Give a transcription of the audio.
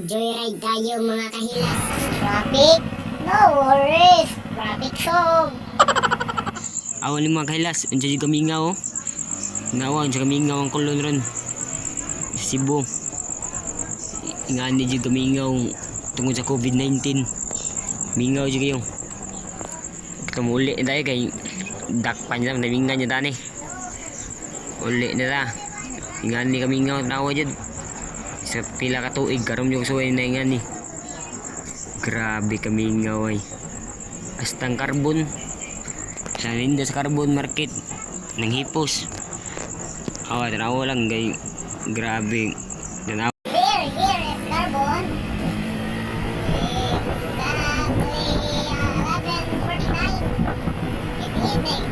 Joyride tayo, mga kahilas. Traffic? No worries. Traffic solved. Awan ni, mga kahilas, unsa jud kamingaw oh. Nawa, unsa kamingaw ang kolon ron. Cebu. Ingani jud kamingaw tungod sa COVID-19. Mingaw jud kayo. Tumuli na tayo kay dakpan niya, namingan niya tani. Uli na ta. Ingani kamingaw nawa jud. Sa pila ka tuig karon yung suway na ingani. Grabe kamingaw ay. Astang carbon sa ninda sa carbon market ng hipos. Awa, tanawa lang kay grabe. Tanawa. Here, here is carbon. Exactly 11:49 in the evening.